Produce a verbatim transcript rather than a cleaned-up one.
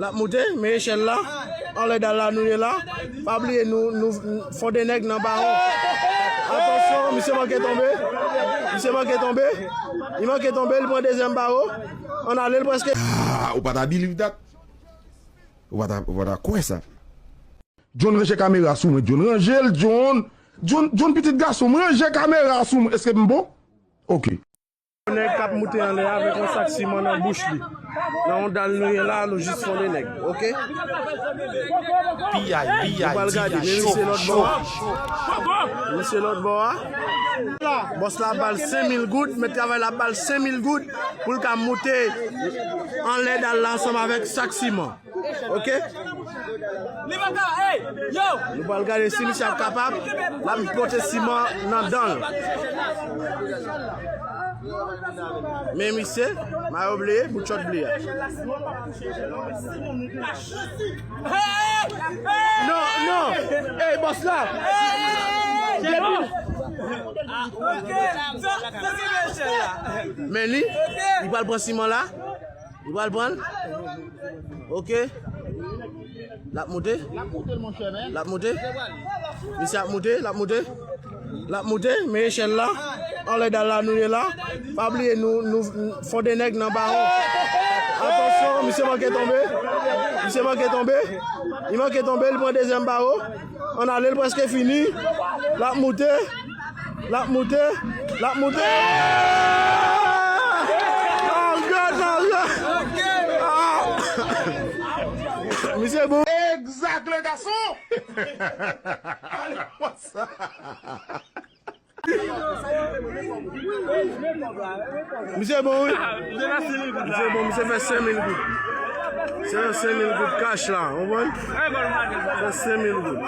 L ap moute, men echèl la. Anlè dal la nou ye la. Pa bliye nou, nou, Fondènèg nan bawon. Atansyon, misye manke tonbe. Misye manke tonbe. Li manke tonbe, li pran dezyèm bawo. Ann ale, l prèske. Ah, ou pa ta believe that? Ou pa ta, ou pa ta kwè sa? John, ranje kamera sou mwen, John. Ranje l, John. John, John, pitit gason m, ranje kamera sou mwen. Èske m bon? Ok. Nèg k ap moute anlè a avèk yon sak siman nan bouch li. Nan yon dal nou ye la, nou jis Fondènèg, ok? Piyay, piyay, piyay, piyay, show, show. Misye lòt bò a. Misye lòt bò a. Bòs la ba l senk mil goud, mèt travay la ba l senk mil goud pou l ka moute anlè dal la ansanm avèk sak siman. Ok? Li pa ka, hey, yo! Nou pral gade si misye ap kapab. L ap pote siman nan dan l. Men misye, mayo ble, boutchòt ble a. Non, non. Hey, bòs la. Men li, li pral pran siman la. Li pral pran l. Ok. L ap moute. L ap moute. Misye ap moute, l ap moute. L ap moute, men echèl la. Anlè dal la nou ye la. Pa bliye nou, nou Fondènèg nan bawon. Atansyon, misye manke tonbe. Misye manke tonbe. Li manke tonbe, li pran dezyèm bawo. Ann ale, l prèske fini. L ap moute. L ap moute. L ap moute. Ah! Oh God, oh God. Ah! Misye bon. Exact, le garçon. Misye bon, wi. Misye bon, misye fè senk mil goud. Se yon senk mil goud cash la, ou konprann? Se senk mil goud.